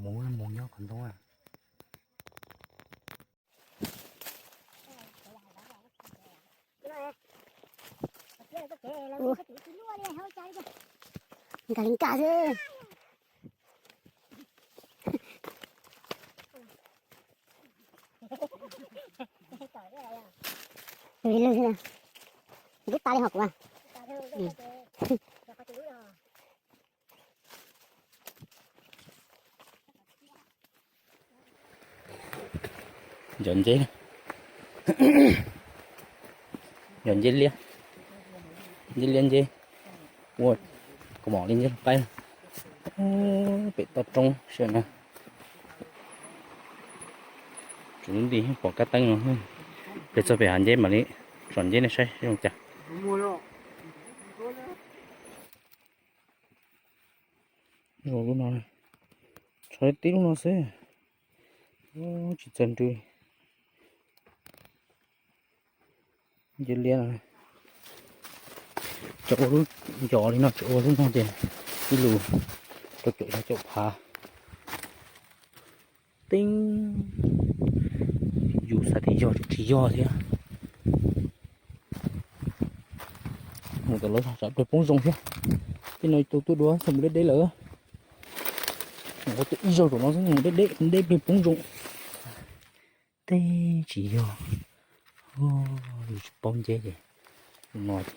Mus mus nyob qhov ntoo. Nkag li nkag xwb. Lwg li lwg xwb na. Lub tas li hos kuv. Yog nceb, yog nceb liab, nceb liab nceb, ua kaus mom li nceb qaib. Pem toj roob sawv na. Tsuas lub nti pom kab teeb no, pem txog pem hav nceb mam li tsom nceb nej saib zoo cas. Lub no, tshuav tib lub no xwb, tsis txawj nrhiav. Nceb liab no, tso ua lub ncov li no, tso ua lub no ces ib lus rau caum xya caum phav. Tib, yus xav tias yog tsis yog thiab. Mus tom lawv sab pawg poob zoo thiab. Tej no tus tuaj dua txog mus deb deb lawm. Mus ua ib zaug tom no xwb, mus deb deb deb pawg poob zoo. Teb tsis yog, yus tsis paub nceb ces no ces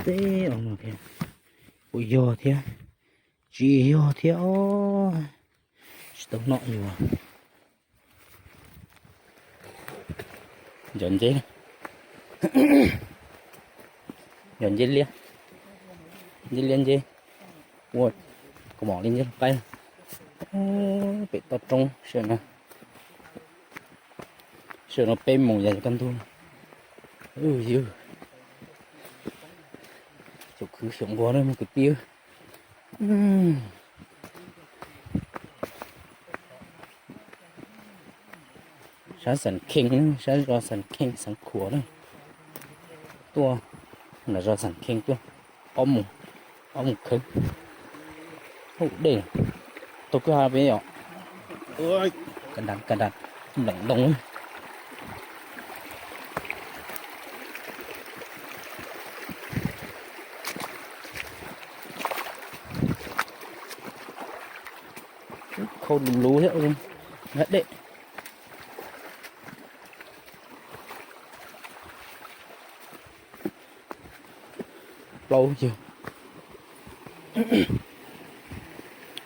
teb no thiab, puas yog thiab, tsis yog thiab os, tsis tau noj li os. Yog nceb, yog nceb liab, nceb liab nceb, ua kaus mom li nceb qaib. Pem toj roob sawv na, sawv no peb moos yog kaj ntug. Yus xyaum khwv xyaum nquag na kwv tij. Sab Xeev Kheej, sab zos Xeev Kheej Xeev Khuam na. Tuaj nram zos Xeem Kheej tuaj, ob moos, ob moos kheev. Hauv dej, taug kwj ha peb yom. Ka da ka da, npleem ntoo. Khau lus lus thiab, nqa dej. Plaub cag,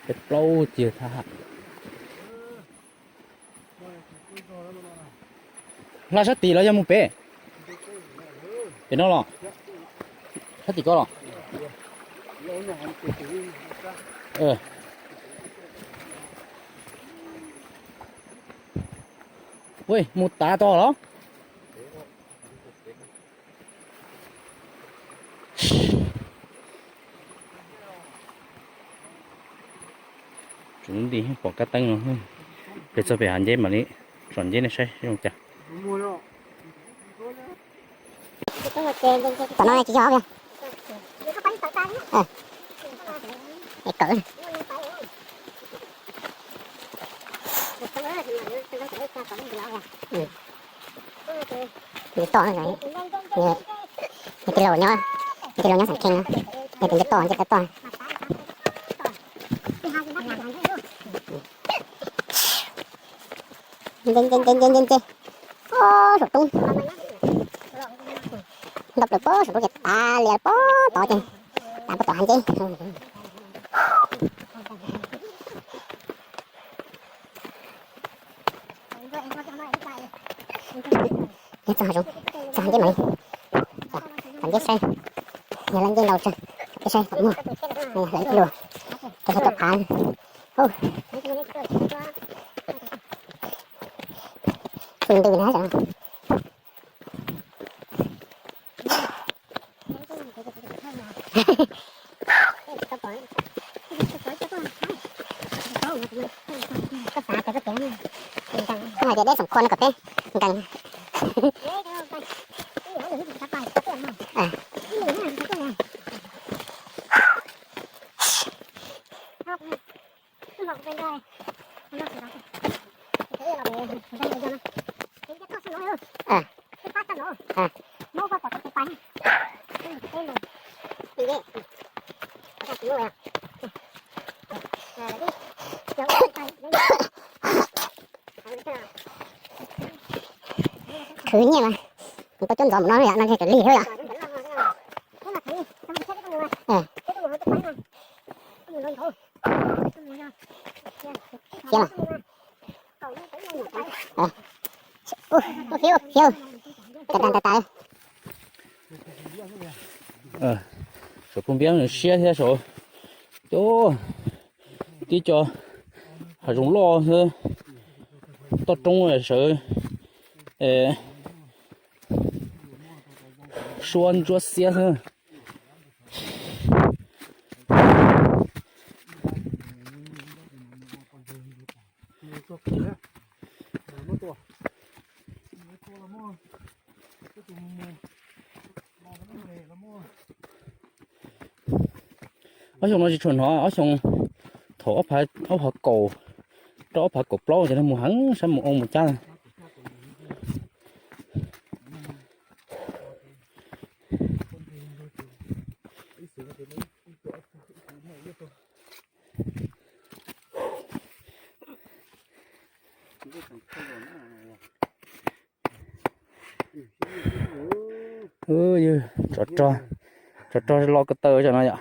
peb plaub cag thab ham. Hla sab tim los yog mus pem? Pem no los? Sab tim ko los? Mus tav tod los? Tsuas lub nti pom kab teeb no, pem txog pem hav nceb mam li tsom nceb nej saib zoo cas. Tom no tsis yog os. Es kawm. Tus toj, nws tij laug nyob, nws tij laug nyob Xeem Kheej, nws tus ncej toj, ncej toj. Nce nce nce nce nce nce. Pob saum roob, ntau plaws pob saum roob ces tav lias pob tod ces tav pob tom hav nceb. Nyob txog hav zoov, txog hav nceb mam li, tom nceb saib, yog lawv nceb ntau tsawg, peb saib tom muag, hlawv ib lus, rau saib tom phav. Tus ntws na. Koj xav tias koj tsev nkees, hais tias deb xoom khua no kom peb nkees. Khwv nyiaj mas, kuv tau cuab ntxov mus no yom, no ces lig thiab yom. Fiab, fiab, tas tas tas. Saum pug npiab siab thiab saum, tib co hav zoov loj xwb, toj roob sawv suab ntsuab xiab xwb. Ob xyoo no tsis tshua hnov, ob xyoo thaum ob phav kaum rau ob phav kaum plaub ces mus heev sab mus oo mus cab. Tsov rog, tsov rog los ko taw tam no yom.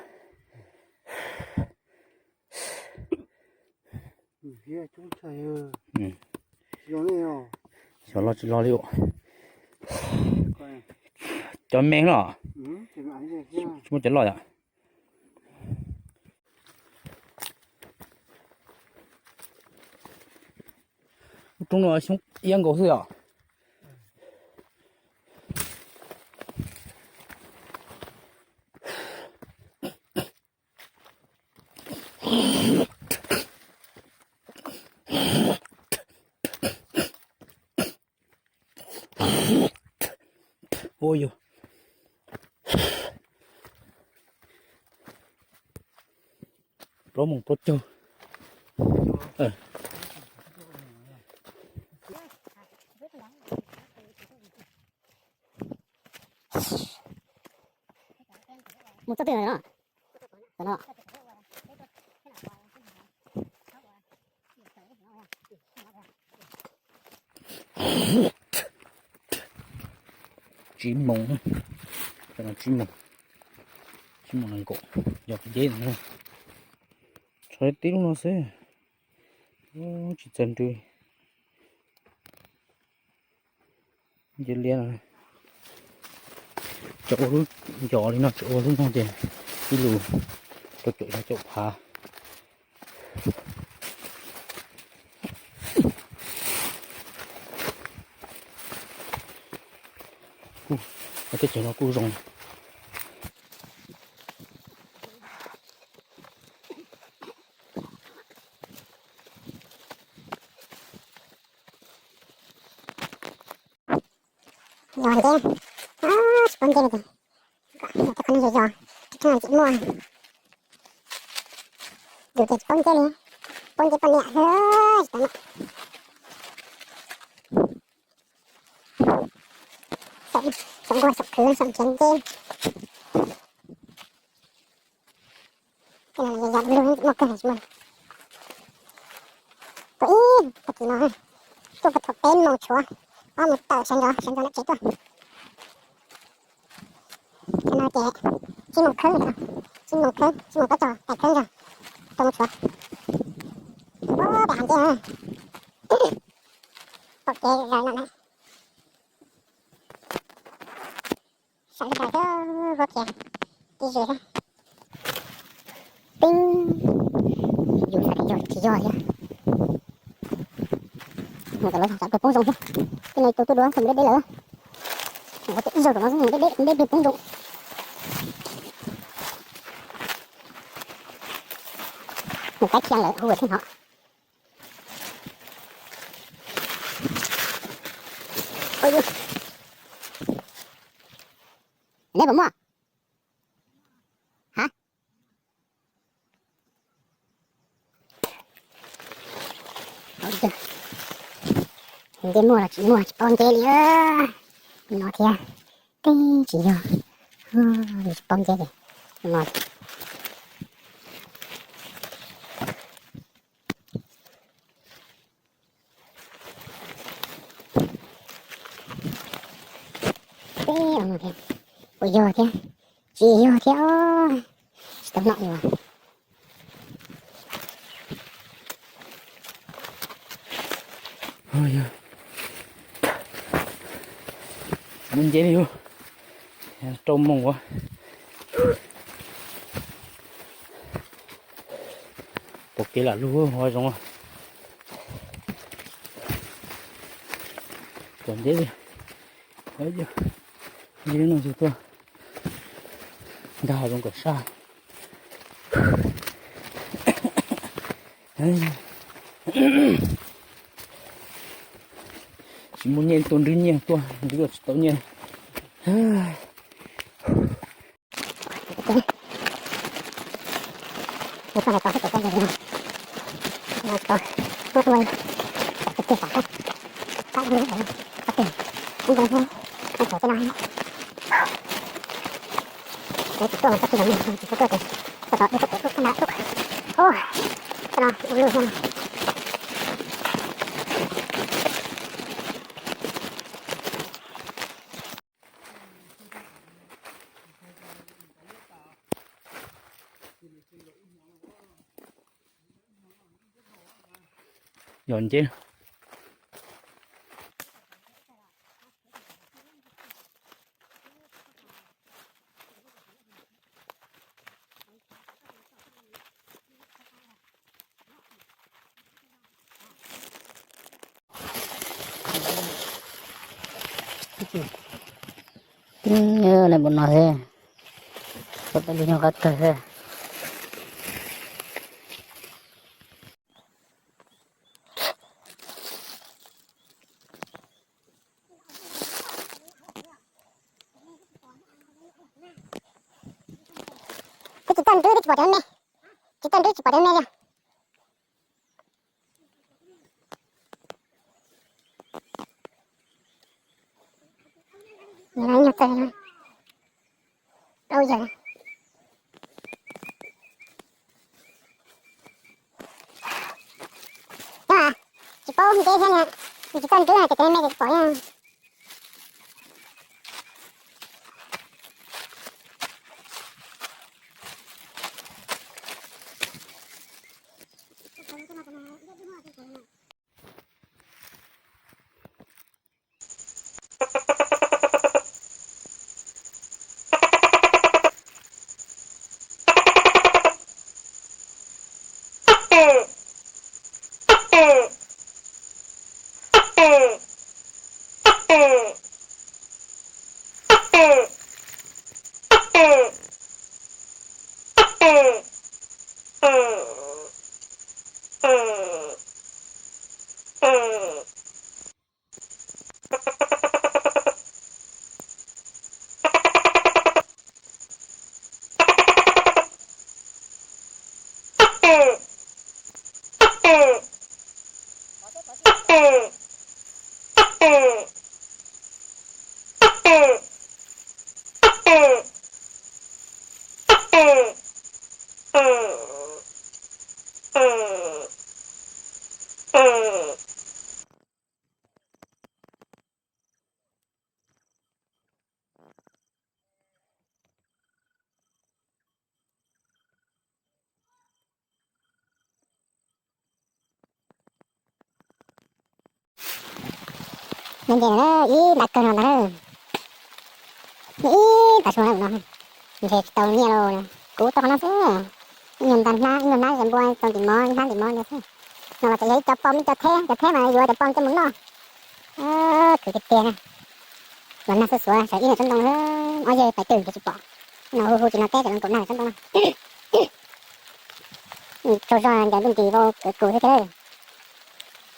Xyov los tsis los li. Cov me los, tsis muaj cov loj yom. Lub roob no xyoob iab nkaus xwb os. Ua yog plaub moos plaub caug. Mus txoj twg no? Tsib moos, tsib moos, tsib moos nees nkaum, yog deb no. Tshuav tib lub no xwb, tsis txaus nrhiav. Nce liab no, tseem ua lub ncov li no, tseem ua lub no ces ib lus rau caum xya caum phav. Kuj, teb chaws no kuj zoo. Yog nteb, tsis paub nteb li ces, tej qhov no yog yog, tej no tsis muaj, yus ces tsis paub nteb li, paub nteb poj niam xwb, tsis tau na. Xyaum nquag xyaum khwv xyaum nrhiav nteb. Tej no yog yog du lug tsis muaj kawg tsis muaj. Tuaj ib tag kis no, tuaj puag thaum peb moos tshuav, ob moos tawm sawv ntxov sawv ntxov nram tsev tuaj. Tam no ces tsib moos khawb, tsib moos khawb, tsib moos plaub caug, peb khawb ntag, rau moos tshuav. Ua pem hav ntej, pom kev zaws no na. Sawv daws thiab, huab kiag ib zes thiab. Peb yus xav tias yog tsis yog thiab. Mus tom lawv xav poob zoo thiab. Tej no tus tuaj dua txog mus deb deb lawm. Mus ua ib zaug tom no mus deb deb deb poob zoo. Mus kaib khiab lawm hu ua thiab hnov. Neb puas muaj? Ha? Nce muaj los tsis muaj tsis paub nce li no thiab. Teb tsis yog, tsis paub nce ces no. Teb no thiab, puas yog thiab? Tsis yog thiab, tsis tau noj li. Tsis muaj nce li, rau moos ua. Pom kev lam lug ua zoo. Tsis nce li, nce li no tsis tuaj. Nkag hav zoov kom sab. Tsis muaj nyiaj tuaj nrhiav nyiaj tuaj, nrhiav tsis tau nyiaj. Yog nce. Lawm npaum no xwb, peb lub nyuag qab kawg xwb. Twb tsis tau nrwb, twb tsis pom cov me, tsis tau nrwb tsis pom cov me li. Nyuag txawg, dau yawg. Tsis paub nce thiab, tsis tau nrwb ces cov me ces tsis pom li. Nce nce na, ib nta kawg no ntag na. Ib tag su no, ntshe tsis tau nyiaj lauj. Kuv tau qhov no xwb. Ib nyuag nta hnab, ib nyuag hnab npua tau ntim mov, ib hnab ntim mov ntawd xwb. No los tseem yog ib co pom, ib co theb, cov theb mas yuav cov pom coj mus noj. Khwv tiag tiag na. Los nag xuav xuav saum ib lub tsob ntoo, ob yawg pais twg ces tsis pom. No hu hu tsis no teb cov zoo nkaum nag tsob ntoo no. Tsaug zog ncaws ntuj nris vau kawv kus xwb thiab.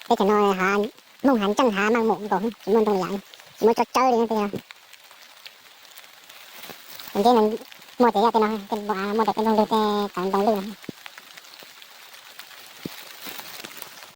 Teb chaws no hav, Hmoob hav ntseej hav maj mum nkaus, tsis muaj ntoo li yam li. Muab tso tsawb li no tiag. Ntseb no muaj tias yog tej no, tej npoo av muaj tias tej nplooj lwg tej tawv ntoo lwj no.